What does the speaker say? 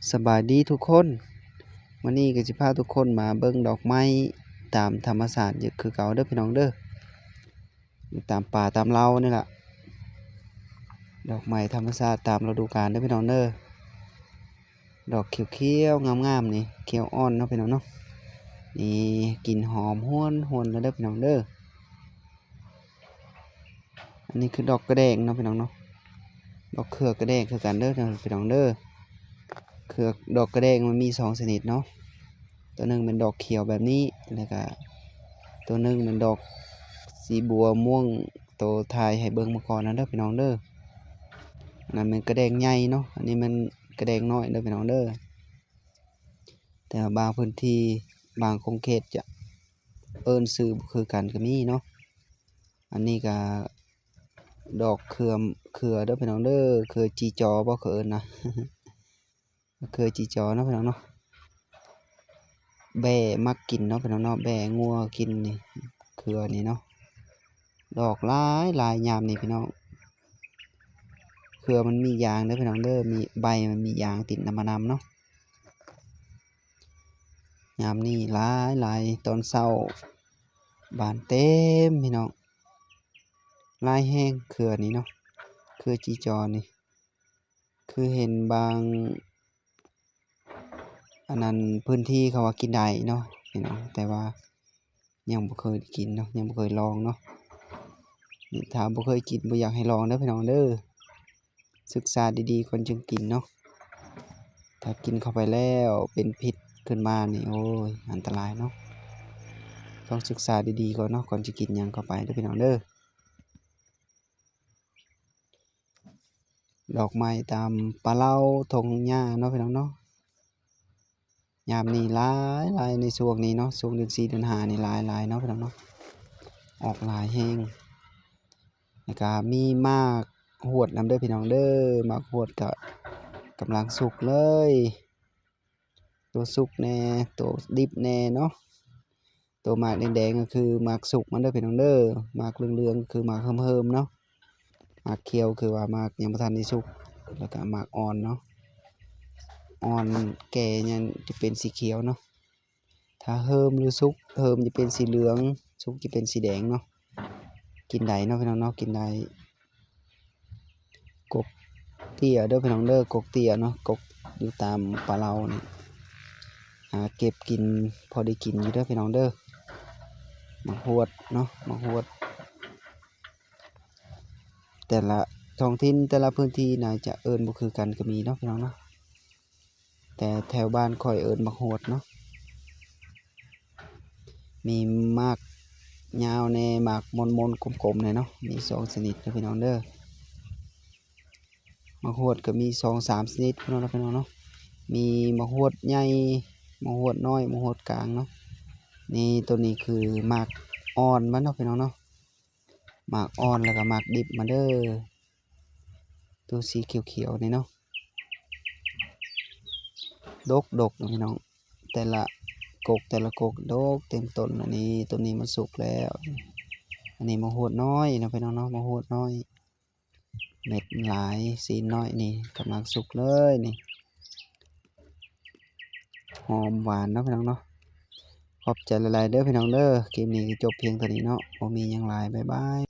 ສະບາຍດີທຸກຄົນ, ມື້ນີ້ກໍຊິພາທຸກຄົນມາເບິ່ງດອກໄມ້ຕາມທຳມະຊາດຢູ່ຄືເກົ່າເດີພີ່ນ້ອງເດີ, ຢູ່ຕາມປ່າຕາມເຫຼົ່ານີ້ລະ, ດອກໄມ້ທຳມະຊາດຕາມລະດູການເດີພີ່ນ້ອງເດີ. ດອກຂຽວໆງາມໆນີ້ ຂຽວອ່ອນເນາະພີ່ນ້ອງເນາະ, ນີ້ກິ່ນຫອມຫວນໆແລ້ວເດີພີ່ນ້ອງເດີ. ອັນນີ້ຄືດອກກະແດງເນາະພີ່ນ້ອງເນາະ, ດອກເຄືອກະແດງຄືກັນເດີພີ່ນ້ອງເດີ. ເຄືອ ດອກກະແດງມັນມີສອງຊະນິດເນາະ, ຕົວໜຶ່ງແມ່ນດອກຂຽວແບບນີ້ ແລ້ວກະຕົວໜຶ່ງແມ່ນດອກສີບົວມ່ວງ ໂຕຖ່າຍໃຫ້ເບິ່ງເມື່ອກ່ອນນັ້ນເດີພີ່ນ້ອງເດີ. ອັນນັ້ນແມ່ນກະແດງໃຫຍ່ເນາະ, ອັນນີ້ແມ່ນກະແດງນ້ອຍເດີພີ່ນ້ອງເດີ. ແຕ່ວ່າບາງພື້ນທີ່ ບາງຂົງເຂດຈະເອີ້ນຊື່ບໍ່ຄືກັນກໍມີເນາະ. ອັນນີ້ກໍດອກເຄືອ ເຄືອເດີພີ່ນ້ອງເດີ, ເຄືອຈີຈໍບໍ່ ເຂົາເອີ້ນນະ, ເຄືອຈີຈໍເນາະພີ່ນ້ອງເນາະ. ແບ້ມັກກິນເນາະພີ່ນ້ອງເນາະ, ແບ້ງົວກິນນີ້ ເຄືອນີ້ເນາະ. ດອກຫຼາຍໆຍາມນີ້ພີ່ນ້ອງ, ເຄືອມັນມີຢາງເດີພີ່ນ້ອງເດີ, ມີ ໃບມັນມີຢາງຕິດນຳມານຳເນາະ. ຍາມນີ້ຫຼາຍໆ ຕອນເຊົ້າບານເຕັມພີ່ນ້ອງ, ຫຼາຍແຮງເຄືອນີ້ເນາະ, ເຄືອຈີຈໍນີ້. ຄືເຫັນບາງ ອັນນັ້ນ ພື້ນທີ່ເຂົາວ່າກິນໄດ້ເນາະພີ່ນ້ອງ, ແຕ່ວ່າຍັງບໍ່ເຄີຍໄດ້ກິນເນາະ, ຍັງບໍ່ເຄີຍລອງເນາະ. ນີ້ຖ້າບໍ່ເຄີຍກິນ ບໍ່ຢາກໃຫ້ລອງເດີພີ່ນ້ອງເດີ, ສຶກສາດີໆກ່ອນຈຶ່ງກິນເນາະ. ຖ້າກິນເຂົ້າໄປແລ້ວເປັນພິດຂຶ້ນມານີ້ ໂອ້ຍ ອັນຕະລາຍເນາະ. ຕ້ອງສຶກສາດີໆກ່ອນເນາະ, ກ່ອນຈະກິນຫຍັງເຂົ້າໄປເດີພີ່ນ້ອງເດີ. ດອກໄມ້ຕາມປ່າເຫຼົ່າທົ່ງຫຍ້າເນາະພີ່ນ້ອງເນາະ, ຍາມນີ້ຫຼາຍໆ ໃນຊ່ວງນີ້ເນາະ, ຊ່ວງເດືອນສີ່ເດືອນຫ້ານີ້ຫຼາຍໆເນາະພີ່ນ້ອງເນາະ, ອອກຫຼາຍແຮງ. ແລ້ວກະມີໝາກຫວດນຳເດີພີ່ນ້ອງເດີ, ໝາກຫວດກະກຳລັງສຸກເລີຍ. ໂຕສຸກແດ່ ໂຕດິບແດ່ເນາະ. ໂຕໝາກແດງໆກໍຄືໝາກສຸກມັນເດີພີ່ນ້ອງເດີ, ໝາກເຫຼືອງໆກໍຄືໝາກເຫີມໆເນາະ, ໝາກຂຽວຄືວ່າໝາກຍັງບໍ່ທັນໄດ້ສຸກ, ແລ້ວກໍໝາກອ່ອນເນາະ, ອ່ອນແກ່ຍັງຈະເປັນສີຂຽວເນາະ. ຖ້າເຫີມຫຼືສຸກ, ເຫີມຈະເປັນສີເຫຼືອງ, ສຸກຈະເປັນສີແດງເນາະ. ກິນໄດ້ເນາະພີ່ນ້ອງເນາະ, ກິນໄດ້. ກົກເຕ້ຍເດີພີ່ນ້ອງເດີ, ກົກເຕ້ຍເນາະ, ກົກຢູ່ຕາມປ່າເຫຼົ່ານີ້ ຫາເກັບກິນພໍໄດ້ກິນຢູ່ເດີພີ່ນ້ອງເດີ. ໝາກຫວດເນາະ, ໝາກຫວດ ແຕ່ລະທ້ອງຖິ່ນ ແຕ່ລະພື້ນທີ່ໜ້າຈະເອີ້ນບໍ່ຄືກັນກໍມີເນາະພີ່ນ້ອງເນາະ. ແຕ່ແຖວບ້ານຂ້ອຍເອີ້ນໝາກຫວດເນາະ. ມີໝາກຍາວແດ່ ໝາກມົນໆກົມໆແດ່ເນາະ, ມີສອງຊະນິດເດີພີ່ນ້ອງເດີ. ໝາກຫວດກໍມີສອງສາມຊະນິດເນາະພີ່ນ້ອງເນາະ, ມີໝາກຫວດໃຫຍ່ ໝາກຫວດນ້ອຍ ໝາກຫວດກາງເນາະ. ນີ້ ໂຕນີ້ຄືໝາກອ່ອນມັນເນາະພີ່ນ້ອງເນາະ, ໝາກອ່ອນ ແລ້ວກໍໝາກດິບມັນເດີ. ໂຕສີຂຽວໆນີ້ເນາະ ດົກໆເນາະພີ່ນ້ອງ, ແຕ່ລະກົກ ແຕ່ລະກົກດົກເຕັມຕົ້ນ. ອັນນີ້ ໂຕນີ້ມັນສຸກແລ້ວ. ອັນນີ້ໝາກຫວດນ້ອຍເນາະພີ່ນ້ອງເນາະ, ໝາກຫວດນ້ອຍ ເມັດຫຼາຍ ຊີ້ນນ້ອຍນີ້ ກຳລັງສຸກເລີຍນີ້, ຫອມຫວານເນາະພີ່ນ້ອງເນາະ. ຂອບໃຈຫຼາຍໆເດີພີ່ນ້ອງເດີ, ຄລິບນີ້ກໍຈົບພຽງເທົ່ານີ້ເນາະ, ບໍ່ມີຫຍັງຫຼາຍ. ບາຍບາຍ.